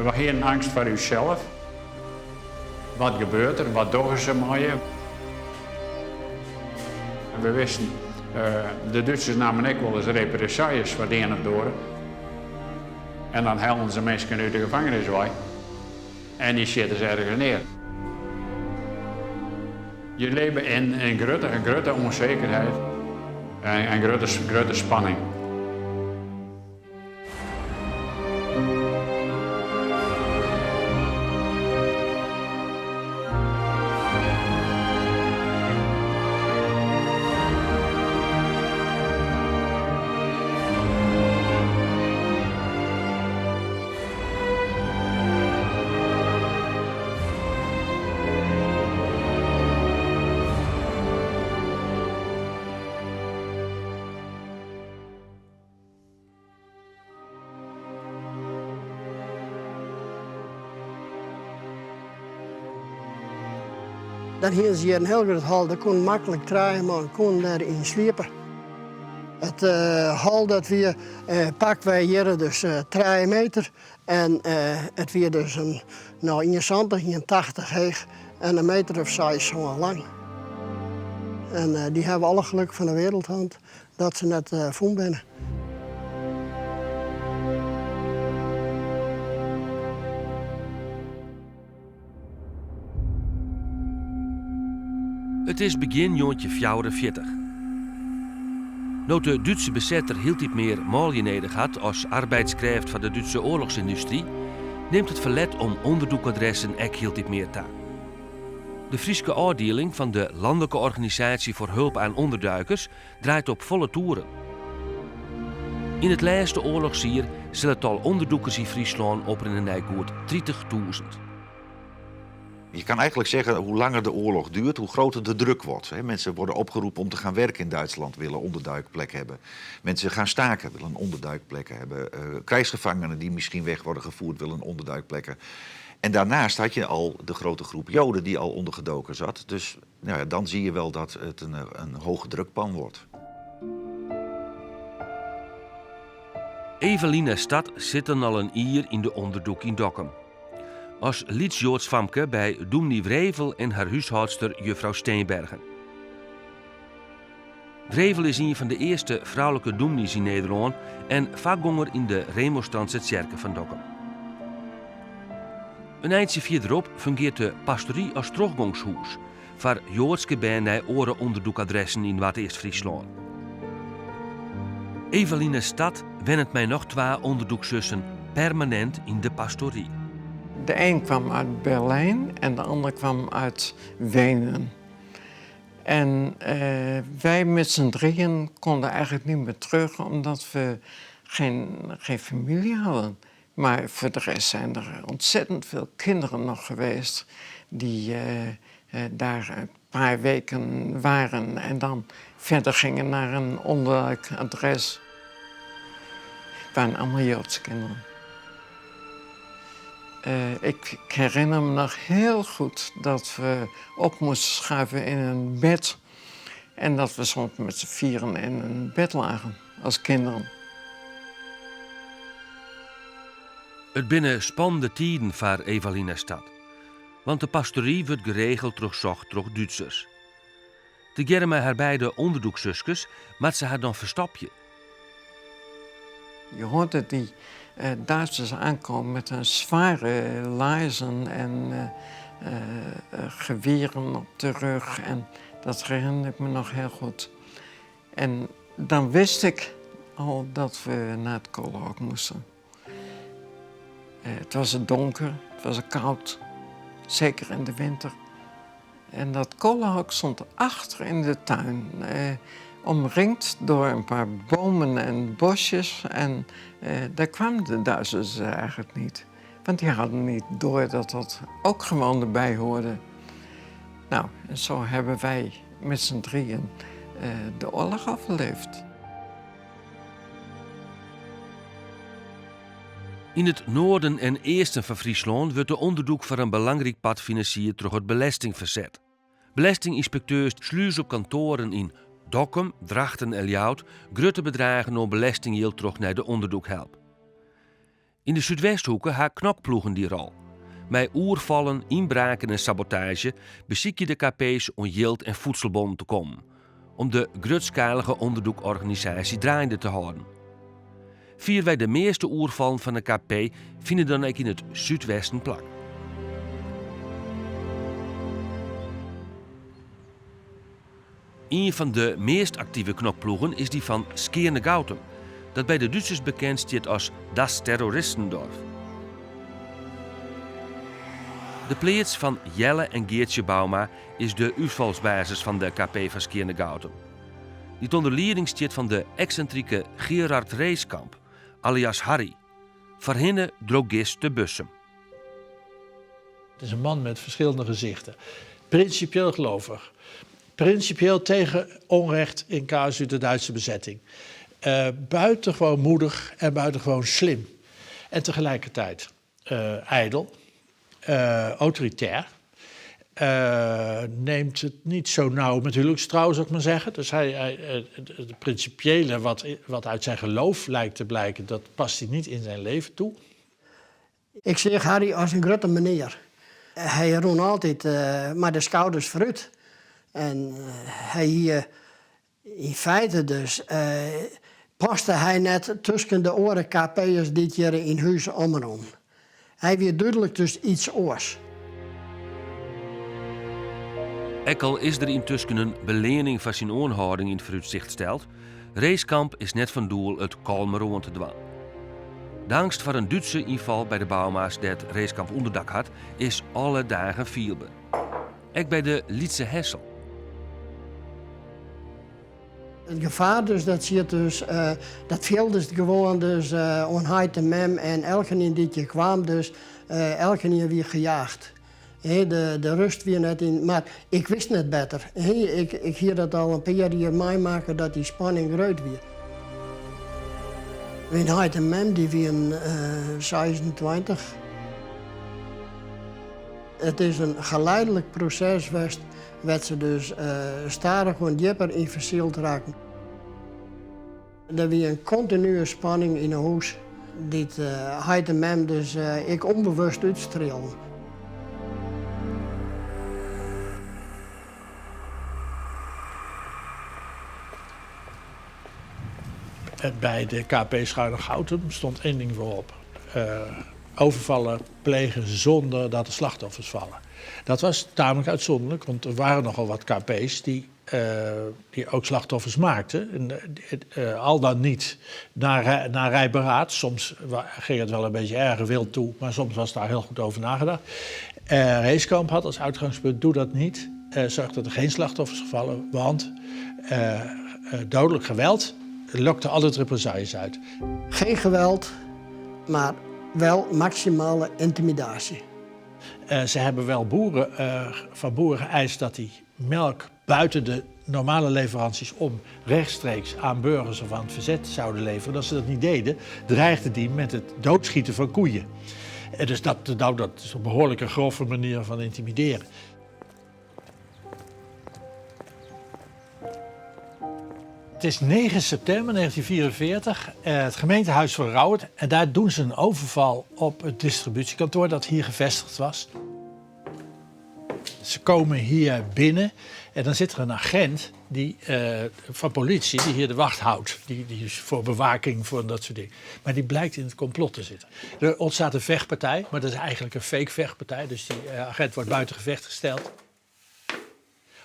We hienen eangst foar ússels. Wat gebeurt der? Wat dogge se mei je? We wisten, de Dútsers namen ek wolris represailles foar de ien of de oare. En dan hellen se minsken út de gefangenis wei en dy sjitte se ergens near. Je libbe yn in grutte, grutte ûnsekerheid en grutte, grutte spanning. Dan hiene se hjir in hiel grut hal, dêr koenen maklik trije man koenen dêr yn sliepe. It hal dat wie pakwei hjirre dus trije meter en it wie dus in no 71, 81 heech en in meter of seis, sân lang. En dy hawwe alle geluk fan de wereld hân dat se net fûn binne. It is begjin 1944. No't de Dútse besetter hieltyd mear manlju nedich hat as arbeidskrêft foar de Dútse oarlochsyndustry, nimt it ferlet om ûnderdûkadressen ek hieltyd mear ta. De Fryske ôfdieling fan de Landelijke Organisatie voor Hulp aan Onderduikers draait op folle toeren. Yn it lêste oarlochsjier sil it tal ûnderdûkers yn Fryslân oprinne nei goed 30.000. Je kan eigenlijk zeggen, hoe langer de oorlog duurt, hoe groter de druk wordt. Mensen worden opgeroepen om te gaan werken in Duitsland, willen onderduikplek hebben. Mensen gaan staken, willen een onderduikplek hebben. Krijgsgevangenen die misschien weg worden gevoerd, willen een onderduikplek hebben. En daarnaast had je al de grote groep Joden die al ondergedoken zat. Dus nou ja, dan zie je wel dat het een hoge drukpan wordt. Evelina Stad sit dan al in jier yn de ûnderdûk yn Dokkum. As lyts Joads famke by dûmny Wrevel en har húshâldster juffrou Steenbergen. Wrevel is ien fan de earste froulike dûmny's yn Nederlân en foargonger yn de Remonstrantse tsjerke fan Dokkum. In eintsje fierderop fungeart de pastory as trochgongshûs foar Joadske bern nei oare ûnderdûkadressen yn Noardeast-Fryslân. Eveline Stad wennet mei noch twa ûnderdûksussen permanint yn de pastory. De een kwam uit Berlijn en de ander kwam uit Wenen. En wij met z'n drieën konden eigenlijk niet meer terug omdat we geen, geen familie hadden. Maar voor de rest zijn er ontzettend veel kinderen nog geweest die daar een paar weken waren en dan verder gingen naar een onderduikadres. Het waren allemaal Joodse kinderen. Ik herinner me nog heel goed dat we op moesten schuiven in een bed. En dat we soms met z'n vieren in een bed lagen als kinderen. It binne spannende tiden foar Evalina Stad. Want de pastory wurdt geregeld trochsocht troch Dútsers. Tegearre mei har beide ûnderdûksuskes moat se har dan ferstopje. Je hoorde die Duitsers aankomen met hun zware laarzen en geweren op de rug. En dat herinner ik me nog heel goed. En dan wist ik al dat we naar het kolenhok moesten. Het was donker, het was koud, zeker in de winter. En dat kolenhok stond achter in de tuin, omringd door een paar bomen en bosjes. En daar kwamen de Duitsers eigenlijk niet. Want die hadden niet door dat dat ook gewoon erbij hoorde. Nou, en zo hebben wij met z'n drieën de oorlog overleefd. Yn it noarden en easten fan Fryslân wurdt de ûnderdûk foar in belangryk part finansierd troch it belestingferset. Belestingynspekteurs sluse op kantoaren yn Dokkum, Drachten en Ljouwert grutte bedragen oan belestingjild troch nei de ûnderdûkhelp. Yn de Súdwesthoeke ha knokploegen dy rol. Mei oerfallen, ynbraken en sabotaazje besykje de KP's oan jild en voedselbonnen te kommen, om de grutskalige ûnderdûkorganisaasje draaiende te hâlden. Fierwei de measte oerfallen fan de KP fine dan ek yn it súdwesten plak. Ien fan de meast aktive knokploegen is dy fan Skearnegoutum, dat by de Dútsers bekend stiet as Das Terroristendorf. De pleats fan Jelle en Geartsje Bouma is de útfalsbasis fan de KP fan Skearnegoutum, dy't ûnder lieding stiet fan de eksintrike Gerard Reeskamp, alias Harry, foarhinne drogist te Bussum. Het is een man met verschillende gezichten. Principieel gelovig. Principieel tegen onrecht in casu de Duitse bezetting. Uh, buitengewoon moedig en buitengewoon slim. En tegelijkertijd uh, ijdel, uh, autoritair. Neemt het niet zo nauw met huwelijkstrouw, zou ik maar zeggen. Dus hij, hij, het principiële wat, wat uit zijn geloof lijkt te blijken, dat past hij niet in zijn leven toe. Ik seach Harry as in grutte menear. Hy rûn altyd mei de skouders foarút. En hy hie yn feite dus paste hy net tusken de oare KP'ers dy't hjir yn hús omrûnen. Hy wie dúdlik dus iets oars. Ek al is der yntusken in beleanning foar syn oanhâlding yn it foarútsicht steld, Reeskamp is net fan doel it kalmer oan te dwaan. De eangst foar in Dútse ynfal by de Bouma's dêr't Reeskamp ûnderdak hat, is alle dagen fielber. Ek by de lytse Hessel. It gefaar dus dat siet dus, dat fieldest gewoan dus oan heit en mem en elkenien dy't hjir kwam dus, elkenien wie gejaagd. De, de rust wie net yn, mar ik wist net better. Ik, ik hie dat al in pear jier meimakke dat dy spanning grut wie. Myn heit en mem dy wienen 26. It is in geleidelijk proses west wêr't se dus stadichoan djipper yn fersyld rakken. Der wie in kontinue spanning yn 'e hûs dy't heit en mem dus ek ûnbewust útstrielen. By de KP Schuinegoutum stond één ding voorop. Overvallen plegen zonder dat er slachtoffers vallen. Dat was tamelijk uitzonderlijk, want er waren nogal wat KP's die die ook slachtoffers maakten. En, al dan niet naar, naar rijp beraad. Soms ging het wel een beetje erg wild toe, maar soms was daar heel goed over nagedacht. Reeskamp had als uitgangspunt, doe dat niet. Zorg dat er geen slachtoffers gevallen, want dodelijk geweld lokte altijd represailles uit. Geen geweld, maar wel maximale intimidatie. Ze hebben wel boeren, van boeren geëist dat die melk buiten de normale leveranties om rechtstreeks aan burgers of aan het verzet zouden leveren. Als ze dat niet deden, dreigden die met het doodschieten van koeien. En dus dat, nou, dat is een behoorlijke grove manier van intimideren. Het is 9 september 1944, het gemeentehuis van Rauwerd. En daar doen ze een overval op het distributiekantoor dat hier gevestigd was. Ze komen hier binnen en dan zit er een agent die, van politie die hier de wacht houdt. Die, die is voor bewaking, voor dat soort dingen. Maar die blijkt in het complot te zitten. Er ontstaat een vechtpartij, maar dat is eigenlijk een fake vechtpartij. Dus die agent wordt buiten gevecht gesteld.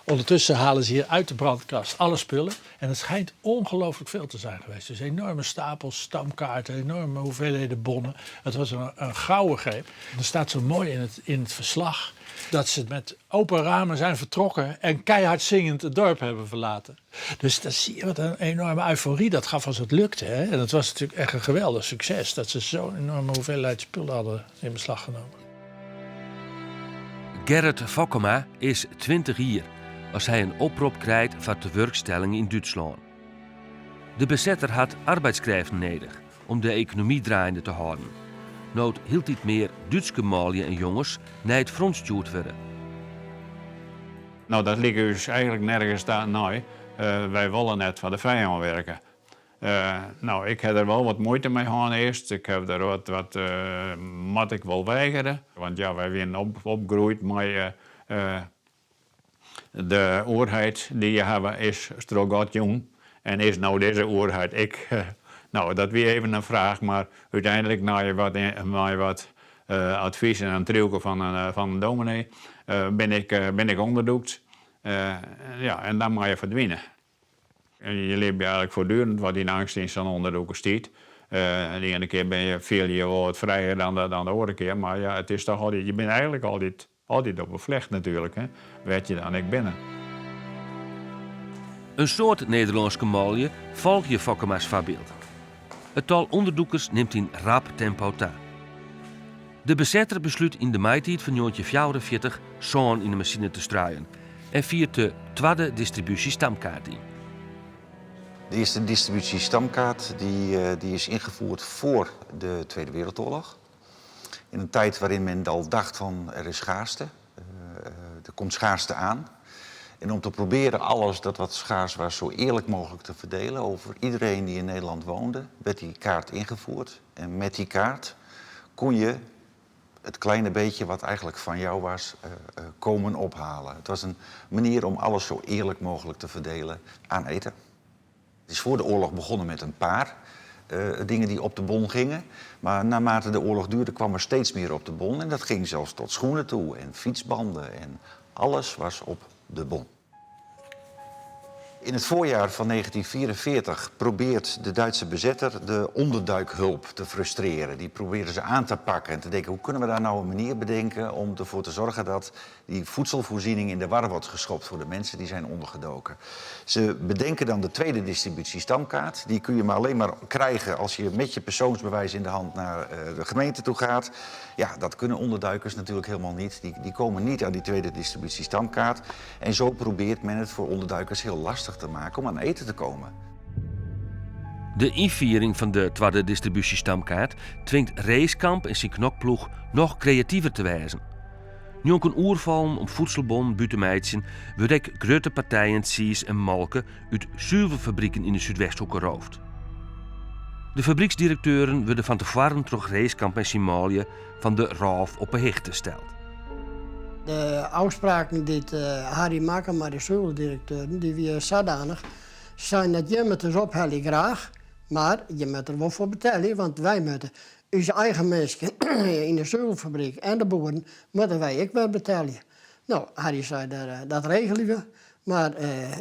Ondertussen halen ze hier uit de brandkast alle spullen. En het schijnt ongelooflijk veel te zijn geweest. Dus enorme stapels stamkaarten, enorme hoeveelheden bonnen. Het was een, een gouden greep. Er staat zo mooi in het, in het verslag dat ze met open ramen zijn vertrokken en keihard zingend het dorp hebben verlaten. Dus dan zie je wat een enorme euforie dat gaf als het lukte. Hè? En dat was natuurlijk echt een geweldig succes dat ze zo'n enorme hoeveelheid spullen hadden in beslag genomen. Gerrit Fokkema is 20 jier as hy in oprop krijt foar tewurkstelling yn Dútslân. De besetter hat arbeidskrêften nedich om de ekonomy draaiende te hâlden, no't hieltyd mear Dútske manlju en jonges nei it front stjoerd wurde. No, dat like ús eigenlik nergens ta nei. Wy wolle net foar de fijân werke. No, ik ha der wol wat muoite mei hân earst. Ik haw der wat, wat moat ik wol wegere? Want ja, wy wienen opgroeid mei de oerheid dy't je hawwe is troch God jûn en is no dizze oerheid ek? No, dat wie even in fraach, mar úteinlik nei wat, nei wat advys en in triuwke fan in, fan in dominee bin ik, bin ik ûnderdûkt. Ja, en dan moatte je ferdwine. En je libje eigenlik foartdurend wat yn eangst yn sa'n ûnderdûkerstiid. De iene kear bin je, fiel je je wol wat frijer dan de, dan de oare kear, mar ja, it is toch altyd, je binne eigenlik altyd, altyd op 'e flecht natuerlik, hè, wêr't je dan ek binne. In soad Nederlânske manlju folgje Fokkema's foarbyld. It tal ûnderdûkers nimt yn rap tempo ta. De besetter beslút yn de maitiid fan 1944 sân yn de masine te struien en fiert de twadde distribúsje-stamkaart yn. De eerste distributiestamkaart die, eh, die is ingevoerd voor de Tweede Wereldoorlog. In een tijd waarin men al dacht van er is schaarste, eh, er komt schaarste aan. En om te proberen alles dat wat schaars was zo eerlijk mogelijk te verdelen over iedereen die in Nederland woonde, werd die kaart ingevoerd. En met die kaart kon je het kleine beetje wat eigenlijk van jou was uh, komen ophalen. Het was een manier om alles zo eerlijk mogelijk te verdelen aan eten. Het is voor de oorlog begonnen met een paar uh, dingen die op de bon gingen. Maar naarmate de oorlog duurde kwam er steeds meer op de bon. En dat ging zelfs tot schoenen toe en fietsbanden en alles was op de bon. In het voorjaar van 1944 probeert de Duitse bezetter de onderduikhulp te frustreren. Die proberen ze aan te pakken en te denken: hoe kunnen we daar nou een manier bedenken om ervoor te zorgen dat die voedselvoorziening in de war wordt geschopt voor de mensen die zijn ondergedoken. Ze bedenken dan de tweede distributie stamkaart. Die kun je maar alleen maar krijgen als je met je persoonsbewijs in de hand naar eh, de gemeente toe gaat. Ja, dat kunnen onderduikers natuurlijk helemaal niet. Die, die komen niet aan die tweede distributie stamkaart. En zo probeert men het voor onderduikers heel lastig te maken om aan eten te komen. De ynfiering fan de twadde distribúsjestamkaart twingt Reeskamp en syn knokploech noch kreativer te wêzen. Njonken oerfallen om voedselbonnen bút te meitsjen, wurde ek grutte partijen tsiis en molke út suvelfabriken yn de Súdwesthoeke roofd. De fabryksdirekteuren wurde fan tefoaren troch Reeskamp en syn manlju fan de rôf op 'e hichte steld. De ôfspraken dy't Harry makke mei de suveldirekteuren, dy wie sadanich, se seinen dat jim it dus ophelje graach, mar jim moatte der wol foar betelje, want wy moatte ús eigen minsken yn de suvelfabryk en de boeren moatte wy ek wer betelje. No, Harry sei, dat regelje we. Mar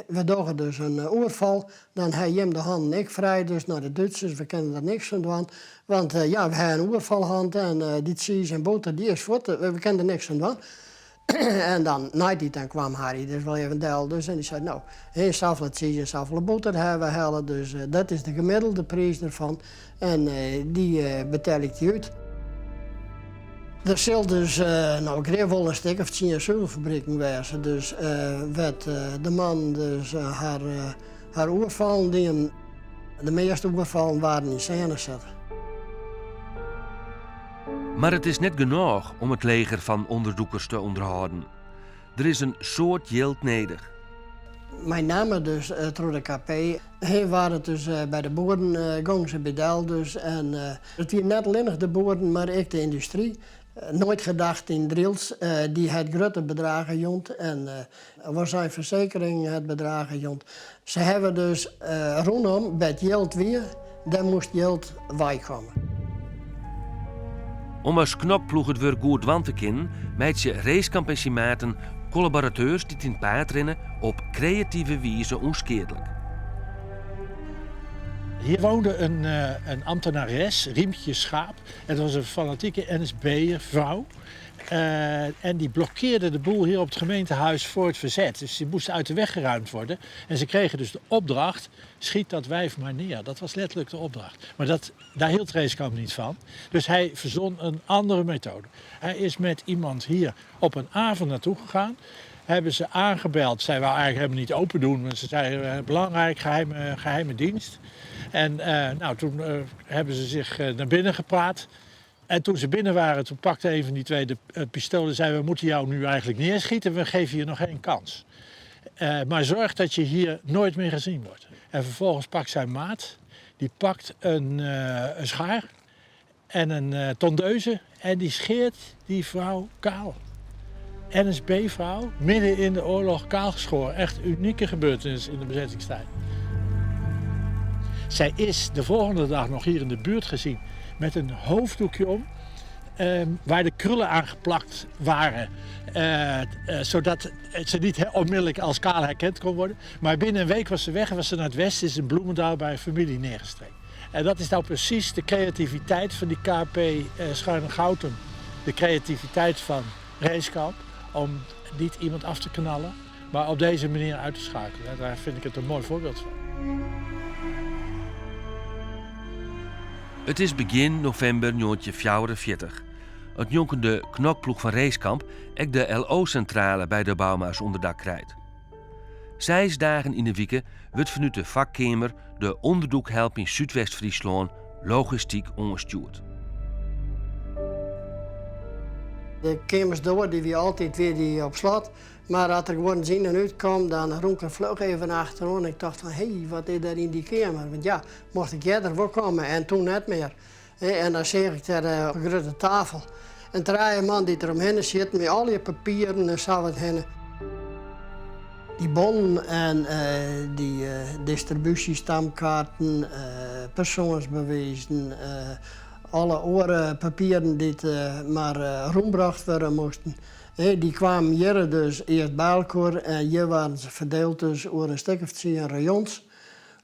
we dogge dus in oerfal, dan ha jim de hannen ek frij, dus nei de Dútsers, we kinne der niks fan dwaan. Want ja, we ha in oerfal hân en dy tsiis en bûter dy is fuort, we kinne der niks fan dwaan. En dan neitiid dan kwam Harry dus wol even del dus en dy sei, no, hè, safolle tsiis en safolle bûter ha we helle, dus dat is de gemiddelde priis derfan en dy betelje ik dy út. Der sil dus no grif wol in stik of tsien suvelfabriken wêze, dus wêr't de mannen dus har, har oerfallen dienen. De measte oerfallen waarden yn sêne set. Mar it is net genôch om it leger fan ûnderdûkers te ûnderhâlden. Der is in soad jild nedich. Mei namme dus troch de KP. Hy waard it dus by de boeren gongen se by del dus en it wie net allinnich de boeren mar ek de yndustry. Nooit Gedacht yn Drylts dy hat grutte bedragen jûn en was zijn verzekering hat bedragen jûn. Se hawwe dus rûnom wêr't jild wie, dêr moast jild weikomme. Om as knokploech it wurk goed dwaan te kinnen, meitsje Reeskamp en syn maten kollaborateurs dy't yn 't paad rinne op kreative wize ûnskeadlik. Hier woonde een, eh, een ambtenares, Riemtje Schaap. Het was een fanatieke NSB'er vrouw. Uh, en die blokkeerde de boel hier op het gemeentehuis voor het verzet. Dus die moest uit de weg geruimd worden. En ze kregen dus de opdracht, schiet dat wijf maar neer. Dat was letterlijk de opdracht. Maar dat, daar hield Reeskamp niet van. Dus hij verzon een andere methode. Hij is met iemand hier op een avond naartoe gegaan. Hebben ze aangebeld. Zij wou eigenlijk helemaal niet open doen. Want ze zeiden, uh, belangrijk, geheime, geheime dienst. En uh, nou, toen uh, hebben ze zich naar binnen gepraat. En toen ze binnen waren, toen pakte een van die twee de pistool en zei... we moeten jou nu eigenlijk neerschieten, we geven je nog één kans. Uh, maar zorg dat je hier nooit meer gezien wordt. En vervolgens pakt zijn maat, Dy pakt in schaar en in tondeuze en dy scheert dy frou kaal. NSB-frou, midden in de oorlog kaalgeschoren. Echt unieke gebeurtenis in de bezettingstijd. Zij is de volgende dag nog hier in de buurt gezien met een hoofddoekje om. Waar de krullen aan geplakt waren. Zodat ze niet onmiddellijk als kaal herkend kon worden. Maar binnen een week was ze weg en was ze naar het westen, is in Bloemendaal bij een familie neergestreken. En dat is nou precies de creativiteit van die KP Schuinen-Goutum. De creativiteit van Reeskamp om niet iemand af te knallen, maar op deze manier uit te schakelen. Daar vind ik het een mooi voorbeeld van. It is begjin novimber 1944. As njonken de knokploech fan Reeskamp ek de LO-sintrale by de Bouma's ûnderdak krijt. Seis dagen yn 'e wike wurdt fanút de fakkeamer de ûnderdûkhelp yn Súdwest-Fryslân logistyk oanstjoerd. De keamersdoar dy wie altyd wie dy op slot, mar as der gewoan yn en út kaam, dan rûn ik er fluch even achteroan. Ik tocht fan hé, wat is der yn dy keamer? Want ja, mocht ik earder wol komme en toen net mear. En dan seach ik dêr op in grutte tafel in trije man dy't der omhinne sieten mei allegear papieren en sa wat hinne. Dy bonnen en dy distribúsjestamkaarten, persoansbewizen, alle oare papieren dy't mar rûnbrocht wurde moasten, dy kwamen hjirre dus earst by elkoar en hjir waarden se ferdield dus oer in stik of tsien rayons.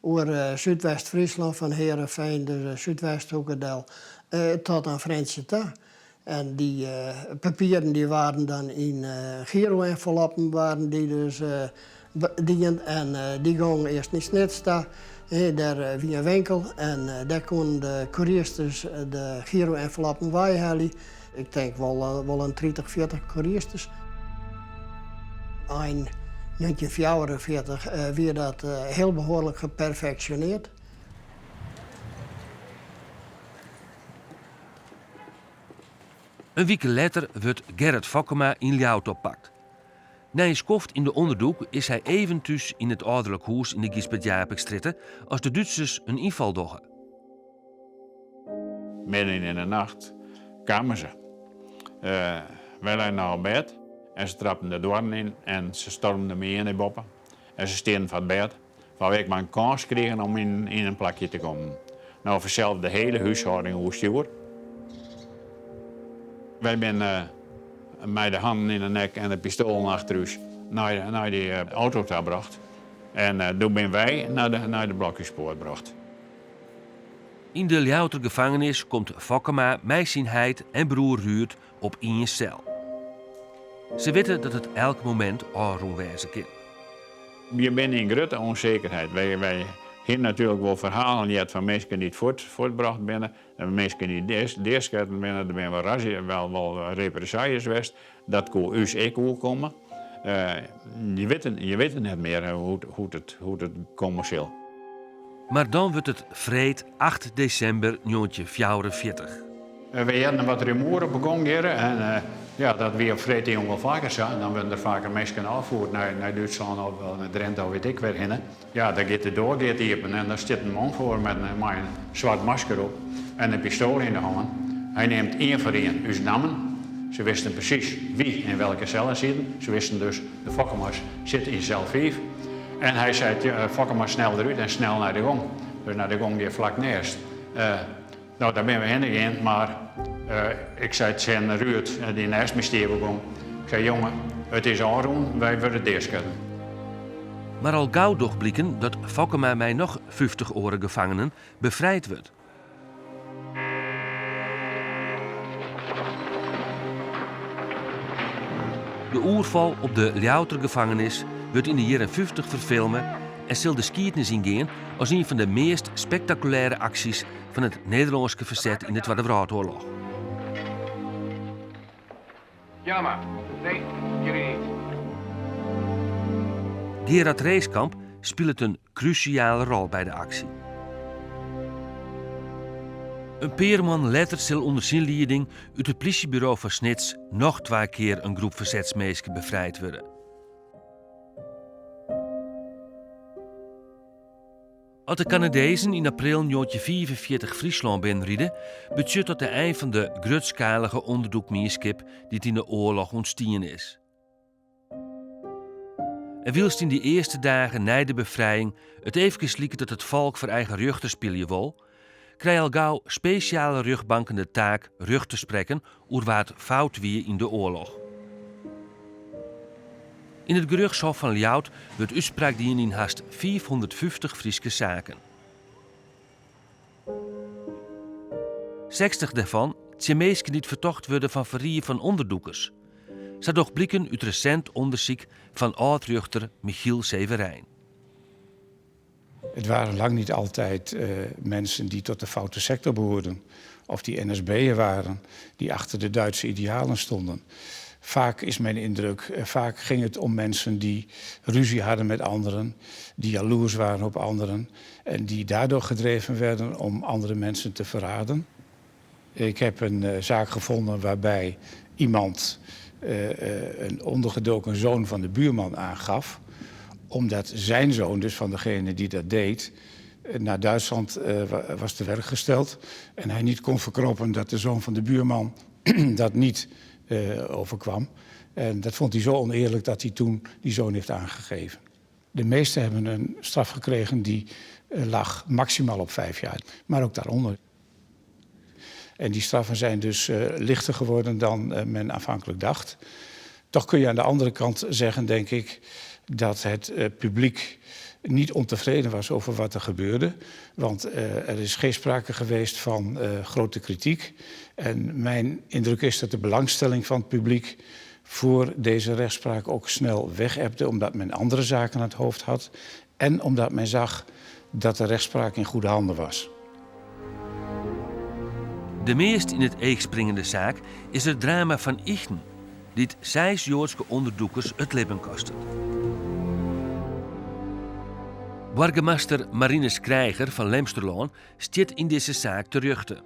Oer Súdwest-Fryslân fan Heerenveen, dus de Súdwesthoeke del, tot oan Frjentsjer ta. En dy papieren dy waarden dan yn giro-enveloppen waarden dy dus dien en dy gongen earst nei Snits ta. Dêr wie in winkel en dêr koenen de koeriersters de giro-enveloppen weihelje. Ik tink wol wol in 30, 40 koeriersters. Ein 1944 wie dat hiel behoarlik geperfeksjoneard. In wike letter wurdt Gerrit Fokkema yn Ljouwert oppakt. Nei in skoft yn de ûnderdoek is hy even thús yn it âlderlik hûs yn de Gysbert Japicxstrjitte as de Dútsers in ynfal dogge. Midden yn de nacht kamen se. Wy leinen noch op bêd en se trapten de doarren yn en se stormden my yn nei boppe. En se stienen foar it bêd, foar ik mar in kâns krigen om yn in plakje te kommen. No fansels de hiele húshâlding oerstjoer. Wy binne mei de hannen yn de nek en de pistoalen achter ús nei dy auto ta brocht. En doe binne wy nei de Blokhúspoart brocht. Yn de Ljouwerter gefangenis komt Fokkema mei syn heit en broer Ruurd op ien sel. Se witte dat it elk momint ôfrûn wêze kin. Je binne yn grutte ûnsekerheid. Wy hiene natuerlik wol ferhalen heard fan minsken dy't fuortbrocht binne, en minsken dy't deasketten binne. Der binne wol razzia's, wol represailles west. Dat koe ús ek oerkomme. Je witte, je witte net mear hoe't it, hoe't it komme sil. Mar dan wurdt it freed 8 desimber 1944. Wy hearden wat rumoer op 'e gong hjirre en ja, dat wie op freedtejûn wol faker sa. Dan wurde der faker minsken ôffierd nei, nei Dútslân of nei Drinte of wit ik wêrhinne. Ja, dan giet de doar giet iepen en dan stiet in man foar met mei in swart masker op en in pistoal yn de hân. Hy neamt ien foar ien ús nammen. Se wisten presys wie yn welke sellen sieten. Se wisten dus, de Fokkema's sitte yn sel fiif. En hy seit, Fokkema snel derút en snel nei de gong. Dus nei de gong gie flak nêst. No, dêr binne we hinne gien, mar ik sei tsjin Ruurd, dy't nêst my stie op 'e gong, ik sei, jonge, it is ôfrûn, wy wurde deasketten. Mar al gau docht bliken dat Fokkema mei noch 50 oare gefangenen befrijd wurdt. De oerfal op de Ljouwerter gefangenis wurdt yn de jierren 50 ferfilme en sil de skiednis yngean as ien fan de meast spektakulêre aksjes fan it Nederlânske ferset yn de Twadde Wrâldoarloch. Jellema, Nee, jullie niet. Gerard Reeskamp spilet in krúsjale rol by de aksje. In pear moannen letter sil ûnder syn lieding út it plysjeburo fan Snits noch twa kear in groep fersetsminsken befrijd wurde. As de Kanadezen yn april 1945 Fryslân binnenride, betsjut dat de ein fan de grutskalige ûnderdûkmienskip dy't yn de oarloch ûntstien is. En wylst yn dy earste dagen nei de befrijing it eefkes liket dat it folk foar eigen rjochter spylje wol, krije al gau spesjale rjochtbanken de taak rjocht te sprekken oer wa't fout wie yn de oarloch. Yn it gerjochtshof fan Ljouwert wurdt útspraak dien yn hast 550 Fryske saken. 60 dêrfan tsjin minsken dy't fertocht wurde fan ferrie fan ûnderdûkers. Sa docht bliken út resint ûndersyk fan âld-rjochter Michiel Severein. Het waren lang niet altijd uh, mensen die tot de foute sector behoorden of die NSB'er waren, die achter de Duitse idealen stonden. Vaak is mijn indruk, eh, vaak ging het om mensen die ruzie hadden met anderen, die jaloers waren op anderen en die daardoor gedreven werden om andere mensen te verraden. Ik heb een uh, zaak gevonden waarbij iemand uh, een ondergedoken zoon van de buurman aangaf, omdat zijn zoon, dus van degene die dat deed, naar Duitsland was te werk gesteld. En hij niet kon verkroppen dat de zoon van de buurman dat niet overkwam. En dat vond hij zo oneerlijk dat hij toen die zoon heeft aangegeven. De meesten hebben een straf gekregen die lag maximaal op 5 jaar, maar ook daaronder. En die straffen zijn dus lichter geworden dan men aanvankelijk dacht. Toch kun je aan de andere kant zeggen, denk ik, dat het publiek niet ontevreden was over wat er gebeurde. Want er is geen sprake geweest van grote kritiek. En mijn indruk is dat de belangstelling van het publiek voor deze rechtspraak ook snel wegebde, omdat men andere zaken aan het hoofd had en omdat men zag dat de rechtspraak in goede handen was. De meast yn it each springende saak is it drama fan Ychten, dy't seis Joadske ûnderdûkers it libben kostet. Boargemaster Marinus Krijger fan Lemsterlân stiet yn dizze saak terjochte.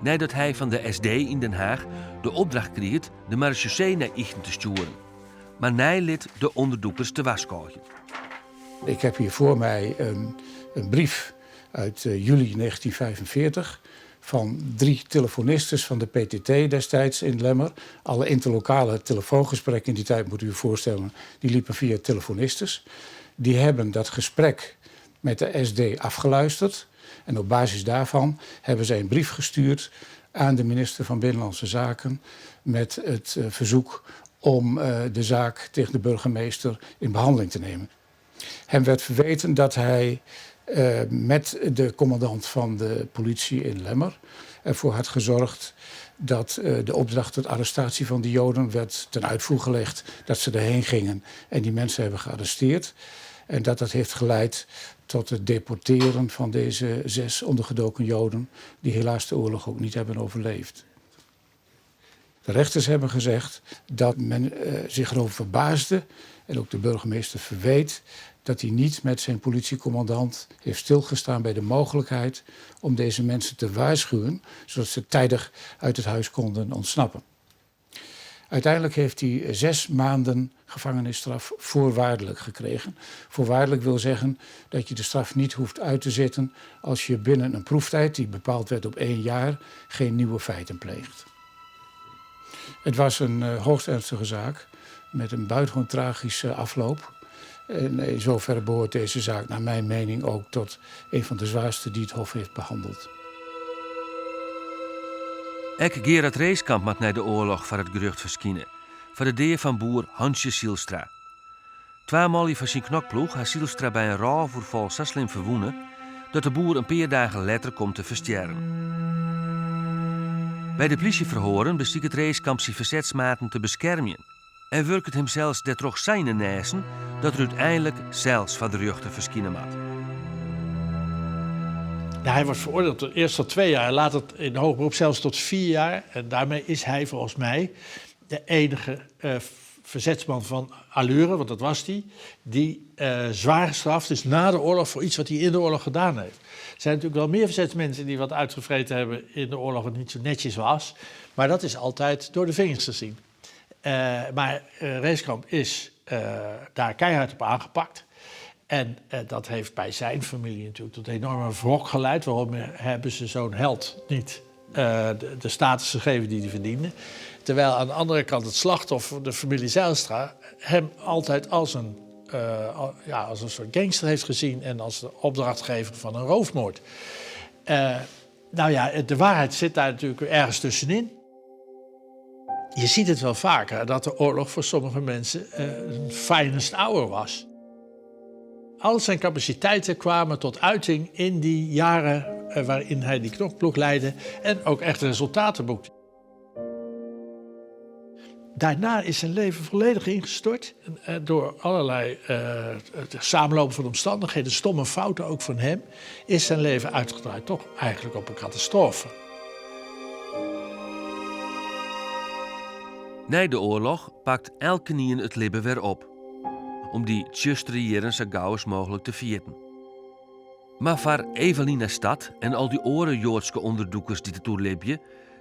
Neidat hy fan de SD yn Den Haach de opdracht kriget de marechaussee nei Ychten te stjoeren, mar neilit de ûnderdûkers te warskôgjen. Ik heb hier voor mij een brief uit juli 1945 van drie telefonistes van de PTT destijds in Lemmer. Alle interlokale telefoongesprekken in die tijd, moet u u voorstellen, die liepen via telefonistes. Die hebben dat gesprek met de SD afgeluisterd. En op basis daarvan hebben zij een brief gestuurd aan de minister van Binnenlandse Zaken met het verzoek om de zaak tegen de burgemeester in behandeling te nemen. Hem werd verweten dat hij met de commandant van de politie in Lemmer ervoor had gezorgd dat de opdracht tot arrestatie van de Joden werd ten uitvoer gelegd, dat ze erheen gingen en die mensen hebben gearresteerd. En dat dat heeft geleid tot het deporteren van deze zes ondergedoken Joden, die helaas de oorlog ook niet hebben overleefd. De rechters hebben gezegd dat men zich erover verbaasde en ook de burgemeester verweet dat hij niet met zijn politiecommandant heeft stilgestaan bij de mogelijkheid om deze mensen te waarschuwen, zodat ze tijdig uit het huis konden ontsnappen. Uiteindelijk heeft hij 6 maanden gevangenisstraf voorwaardelijk gekregen. Voorwaardelijk wil zeggen dat je de straf niet hoeft uit te zitten als je binnen een proeftijd, die bepaald werd op één jaar, geen nieuwe feiten pleegt. Het was een hoogst ernstige zaak met een buitengewoon tragische afloop. En in zoverre behoort deze zaak naar mijn mening ook tot een van de zwaarste die het Hof heeft behandeld. Ek Gerard Reeskamp moat nei de oarloch foar it gerjocht ferskine. Foar de dea fan boer Hansje Sielstra. Twa manlju fan syn knokploech ha Sielstra by in rôfoerfal sa slim ferwûne dat de boer in pear dagen letter komt te ferstjerren. By de plysjeferhoaren besiket Reeskamp syn fersetsmaten te beskermjen en wurket himsels dêrtroch sa yn 'e nêsten dat er úteinlik sels foar de rjochter ferskine moat. Ja, hij wordt veroordeeld tot, eerst tot 2 jaar, later in hoger beroep zelfs tot 4 jaar. En daarmee is hij volgens mij de enige verzetsman van allure, want dat was hij, die zwaar gestraft is na de oorlog voor iets wat hij in de oorlog gedaan heeft. Er zijn natuurlijk wel meer verzetsmensen die wat uitgevreten hebben in de oorlog wat niet zo netjes was. Maar dat is altijd door de vingers te zien. Maar Reeskamp is daar keihard op aangepakt. En dat heeft bij zijn familie natuurlijk tot enorme wrok geleid. Waarom hebben ze zo'n held niet de status gegeven die hij verdiende? Terwijl aan de andere kant het slachtoffer, de familie Zijlstra, hem altijd als een, ja, als een soort gangster heeft gezien en als de opdrachtgever van een roofmoord. Nou ja, de waarheid zit daar natuurlijk ergens tussenin. Je ziet het wel vaker dat de oorlog voor sommige mensen een finest hour was. Al zijn capaciteiten kwamen tot uiting in die jaren waarin hij die knokploeg leidde en ook echt resultaten boekte. Daarna is zijn leven volledig ingestort door allerlei samenlopen van omstandigheden, stomme fouten ook van hem, is zijn leven uitgedraaid toch eigenlijk op een catastrofe. Nei de oarloch pakt elkenien it libben wer op, om dy tsjustere jierren sa gau as mooglik te ferjitten. Mar foar Evelina Stad en al dy oare Joadske ûnderdûkers dy't it oerlibje,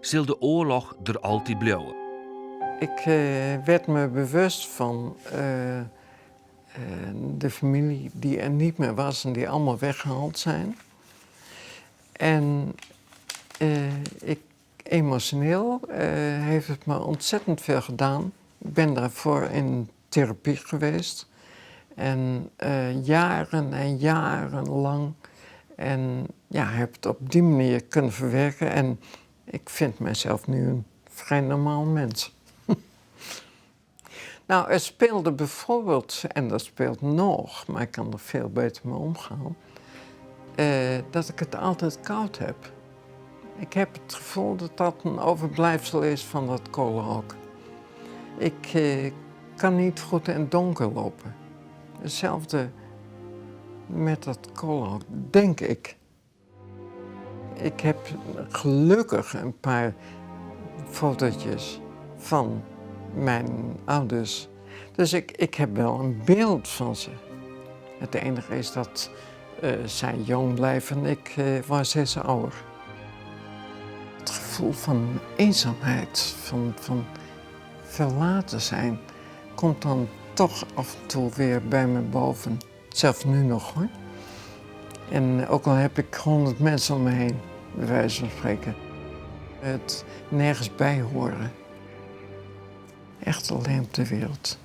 sil de oarloch der altyd bliuwe. Ik werd me bewust van de familie die er niet meer was en die allemaal weggehaald zijn. En ik, emotioneel heeft het me ontzettend veel gedaan. Ik ben daarvoor in therapie geweest. En jaren en jaren lang. En ja, heb het op die manier kunnen verwerken. En ik vind mezelf nu een vrij normaal mens. Nou, het speelde bijvoorbeeld, en dat speelt nog, maar ik kan er veel beter mee omgaan, dat ik het altijd koud heb. Ik heb het gevoel dat dat een overblijfsel is van dat kolenhok. Ik kan niet goed in het donker lopen. Hetzelfde met dat kolenhok, denk ik. Ik heb gelukkig een paar fotootjes van mijn ouders. Dus ik heb wel een beeld van ze. Het enige is dat zij jong blijven en ik was steeds ouder. Het gevoel van eenzaamheid, van verlaten zijn, komt dan toch af en toe weer bij me boven. Zelfs nu nog hoor. En ook al heb ik 100 mensen om me heen, bij wijze van spreken. Het nergens bij horen. Echt alleen op de wereld.